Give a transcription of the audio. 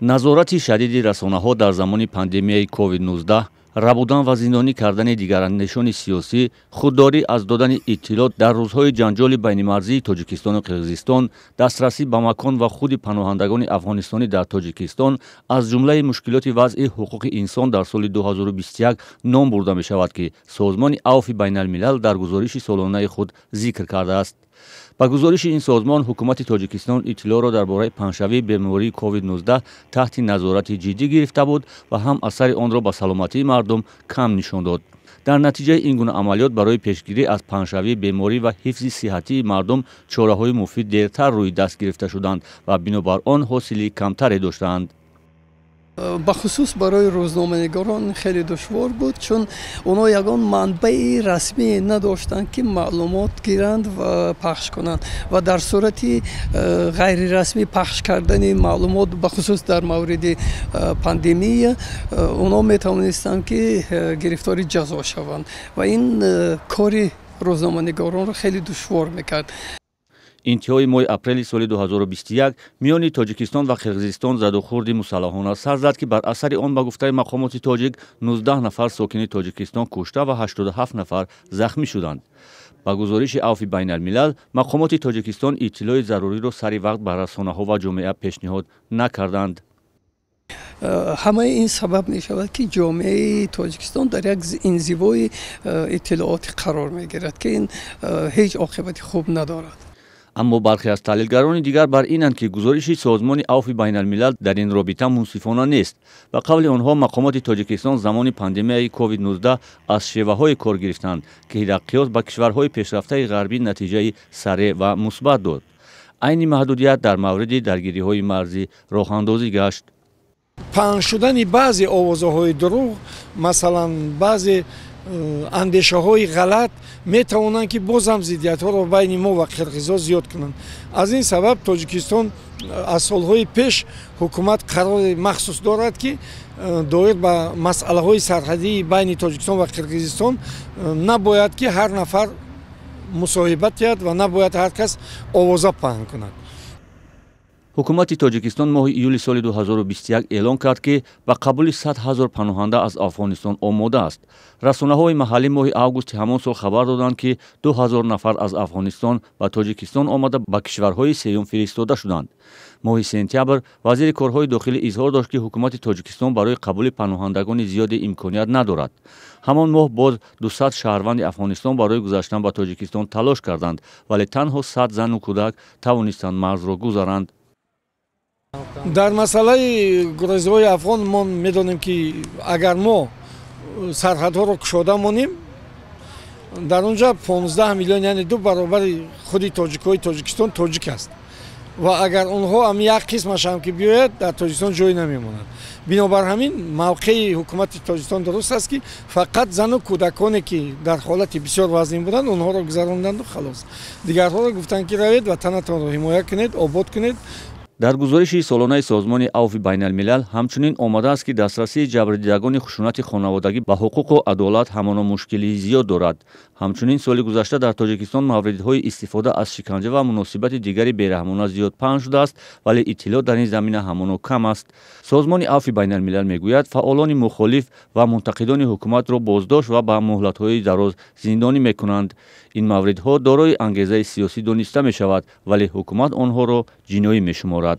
Назорати шадиди расонаҳо дар замони пандемияи COVID-19, рабудан ва зиндонӣ кардани дигарандешони сиёсӣ, худдорӣ аз додани иттилоъ дар рӯзҳои ҷанҷоли байнимарзии Тоҷикистону Қирғизистон, дастрасӣ ба макон ва худи паноҳандагони афғонистонӣ дар Тоҷикистон аз ҷумлаи мушкилоти вазъи ҳуқуқи инсон дар соли 2021 ном бурда мешавад, ки Созмони Авфи Байналмилал дар гузориши солонаи худ зикр кардааст. Ба гузориши ин созмон, ҳукумати Тоҷикистон иттилоъро дар бораи паҳншавии бемории COVID-19 таҳти назорати ҷиддӣ гирифта буд ва ҳам асари онро ба саломатии мардум кам нишон дод. Дар натиҷаи ин гуна амалиёт барои пешгирӣ аз паҳншавии беморӣ ва ҳифзи сиҳатии мардум чораҳои муфид дертар рӯи даст гирифта шуданд ва бинобар он ҳосили камтаре доштаанд. Бахусус барои рӯзноманигорон хеле душвор буд, чун онҳо ягон манбаи расмӣ надоштанд, ки маълумот гиранд ва пахш кунанд, ва дар сурати ғайрирасмӣ пахш кардани маълумот, бахусус дар мавриди пандемия, онҳо метавонистанд, ки гирифтори ҷазо шаванд, ва ин кори рӯзноманигоронро хеле душвор мекард. Интиҳои моҳи апрели соли 2021 миёни Тоҷикистон ва Қирғизистон задухӯрди мусаллаҳона сар зад, ки бар асари он, ба гуфтаи мақомоти тоҷик, 19 нафар сокини Тоҷикистон кушта ва 87 нафар захмӣ шуданд. Ба гузориши Авфи Байналмилал, мақомоти Тоҷикистон иттилои заруриро сари вақт ба расонаҳо ва ҷомеа пешниҳод накарданд. Ҳамаи ин сабаб мешавад, ки ҷомеаи Тоҷикистон дар як инзивои иттилоотӣ қарор мегирад, ки ин ҳеҷ оқибати хуб надорад. Аммо бархе аз таҳлилгарони дигар бар инанд, ки гузориши Созмони Авфи Байналмилал дар ин робита мунсифона нест. Ба қавли онҳо, мақомоти Тоҷикистон замони пандемияи COVID-19 аз шеваҳое кор гирифтанд, ки дар қиёс ба кишварҳои пешрафтаи ғарбӣ натиҷаи сареъ ва мусбат дод. Айни маҳдудият дар мавриди даргириҳои марзӣ роҳандозӣ гашт. Паҳн шудани баъзе овозаҳои дурӯғ, масалан, баъзе андешаҳои ғалат метавонанд, ки боз ҳам зиддиятҳоро байни мо ва қирғизҳо зиёд кунанд. Аз ин сабаб Тоҷикистон аз солҳои пеш ҳукумат қарори махсус дорад, ки доир ба масъалаҳои сарҳадии байни Тоҷикистон ва Қирғизистон набояд, ки ҳар нафар мусоҳиба диҳад ва набояд ҳар кас овоза паҳн кунад. Ҳукумати Тоҷикистон моҳи июли соли 2021 эълон кард, ки ба қабули 100 ҳазор паноҳанда аз Афғонистон омода аст. Расонаҳои маҳаллӣ моҳи августи ҳамон сол хабар доданд, ки 2000 нафар аз Афғонистон ба Тоҷикистон омада, ба кишварҳои сеюм фиристода шуданд. Моҳи сентябр вазири корҳои дохилӣ изҳор дошт, ки ҳукумати Тоҷикистон барои қабули паноҳандагони зиёде имконият надорад. Ҳамон моҳ боз 200 шаҳрванди Афғонистон барои гузаштан ба Тоҷикистон талош карданд, вале танҳо 100 зану кӯдак тавонистанд марзро гузаранд. Дар масъалаи гурезаҳои афғон мо медонем, ки агар мо сарҳадҳоро кушода монем, дар он ҷо 15 миллион, яъне ду баробари худи тоҷикҳои Тоҷикистон тоҷик аст, ва агар онҳо ҳам як қисмашам ки биёяд, дар Тоҷикистон ҷой намемонад. Бинобар ҳамин мавқеи ҳукумати Тоҷикистон дуруст аст, ки фақат зану кӯдаконе, ки дар ҳолати бисёр вазнин буданд, онҳоро гузаронданду халос. Дигарҳоро гуфтанд, ки равед, ватанатонро ҳимоя кунед, обод кунед. Дар гузориши солонаи Созмони Авфи Байналмилал ҳамчунин омадааст, ки дастрасии ҷабрдидагони хушунати хонаводагӣ ба ҳуқуқу адолат ҳамоно мушкилии зиёд дорад. Ҳамчунин соли гузашта дар Тоҷикистон мавридҳои истифода аз шиканҷа ва муносибати дигари бераҳмона зиёд паҳн шудааст, вале иттилоъ дар ин замина ҳамоно кам аст. Созмони Авфи Байналмилал мегӯяд, фаъолони мухолиф ва мунтақидони ҳукуматро боздошт ва ба муҳлатҳои дароз зиндонӣ мекунанд. Ин мавридҳо дорои ангезаи сиёсӣ дониста мешавад, вале ҳукумат онҳоро ҷиноӣ мешуморад.